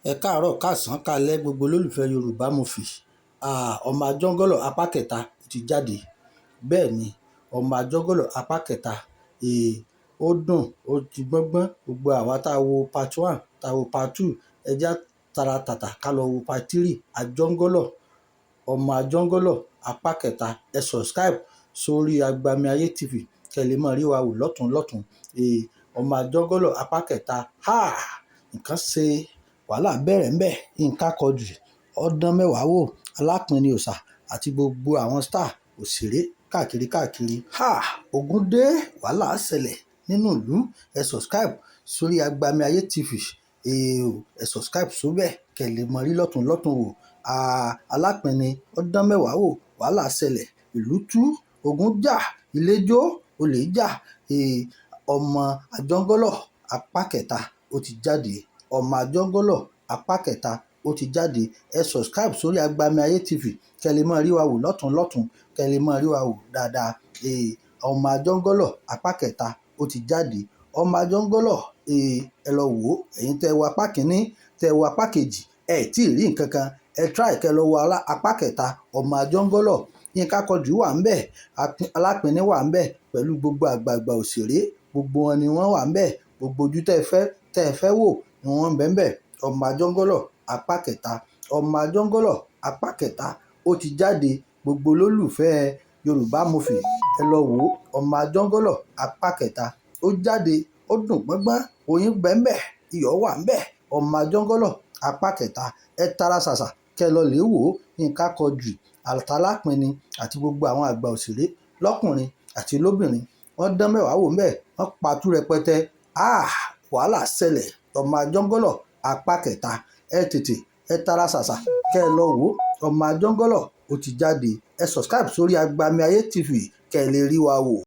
Ẹ káàárọ̀, káàsán, káalẹ́ gbogbo olólùfẹ́ Yorùbá Movie. Ọmọ Àjọngọ̀lọ̀ apá kẹta ó ti jáde. Bẹ́ẹ̀ ni, Ọmọ Àjọngọ̀lọ̀ apá kẹta, ó dùn, ó ti gbọ́ngbọ́n. Gbogbo àwa tá wo part one, tá wo part two, ẹ já tara tàtà ká lọ wo part three. Àjọngọ̀lọ̀, Ọmọ Àjọngọ̀lọ̀ apá kẹta. Ẹ subscribe sórí Agbami Ayé TV kí ẹ lè máa rí wa wò lọ́tùn lọ́tùn. Ọmọ Àjọngọ̀lọ̀ apá kẹta. Nǹkan ṣe wàhálà bẹ̀rẹ̀ ńbẹ̀. Yinka Quadri, ọdán mẹ́wàá wò, Alápinni Òòṣà àti gbogbo àwọn star òṣèré káàkiri káàkiri. Ogun dé, wàhálà ṣẹlẹ̀ nínú ìlú. Ẹ subscribe sórí Agbami Ayé TV. Ẹ subscribe sóbẹ̀ kí ẹ lè máa rí lọ́tùn lọ́tùn wò. Alápinni ọdán mẹ́wàá wò, wàhálà ṣẹlẹ̀, ìlú tú, ogun jà, ilé jó, olè jà. Ọmọ Àjọngọ̀lọ̀ apá kẹta ó ti jáde. Ọmọ Àjọngọ̀lọ̀ apá kẹta ó ti jáde. Ẹ subscribe sórí Agbami Ayé TV kí ẹ lè máa rí wa wò lọ́tùn lọ́tùn, kí ẹ lè máa rí wa wò dáadáa. Ọmọ Àjọngọ̀lọ̀ apá kẹta ó ti jáde. Ọmọ Àjọngọ̀lọ̀, ẹ lọ wò ó. Ẹ̀yin tẹ wo apá kìíní, tẹ wo apá kejì, ẹ tí ì rí nǹkan kan. Ẹ try kí ẹ lọ wo apá kẹta Ọmọ Àjọngọ̀lọ̀. Yinka Quadri wà ńbẹ̀, Alápinni wà ńbẹ̀ pẹ̀lú gbogbo àgbààgbà òṣèré. Gbogbo wọn ni wọ́n wà ńbẹ̀. Gbogbo ojú tẹ fẹ́ wò ni wọ́n ń bẹ ńbẹ̀. Ọmọ Àjọngọ̀lọ̀ apá kẹta. Ọmọ Àjọngọ̀lọ̀ apá kẹta ó ti jáde. Gbogbo olólùfẹ́ Yorùbá Movie, ẹ lọ wò ó. Ọmọ Àjọngọ̀lọ̀ apá kẹta ó jáde, ó dùn gbọ́ngbọ́n, oyin ń bẹ ńbẹ̀, iyọ̀ wà ńbẹ̀. Ọmọ Àjọngọ̀lọ̀ apá kẹta. Ẹ tara ṣàṣà kí ẹ lọ lè wò ó. Yinka Quadri àti Alápinni àti gbogbo àwọn àgbà òṣèré lọ́kùnrin àti lóbìnrin. Wọ́n dán mẹ́wàá wò ńbẹ̀, wọ́n patú rẹpẹtẹ. Wàhálà ṣẹlẹ̀. Ọmọ Àjọngọ̀lọ̀ apá kẹta. Ẹ tètè, ẹ tara ṣàṣà kí ẹ lọ wò ó. Ọmọ Àjọngọ̀lọ̀ ó ti jáde. Ẹ subscribe sórí Agbami Ayé TV kí ẹ lè rí wa wò.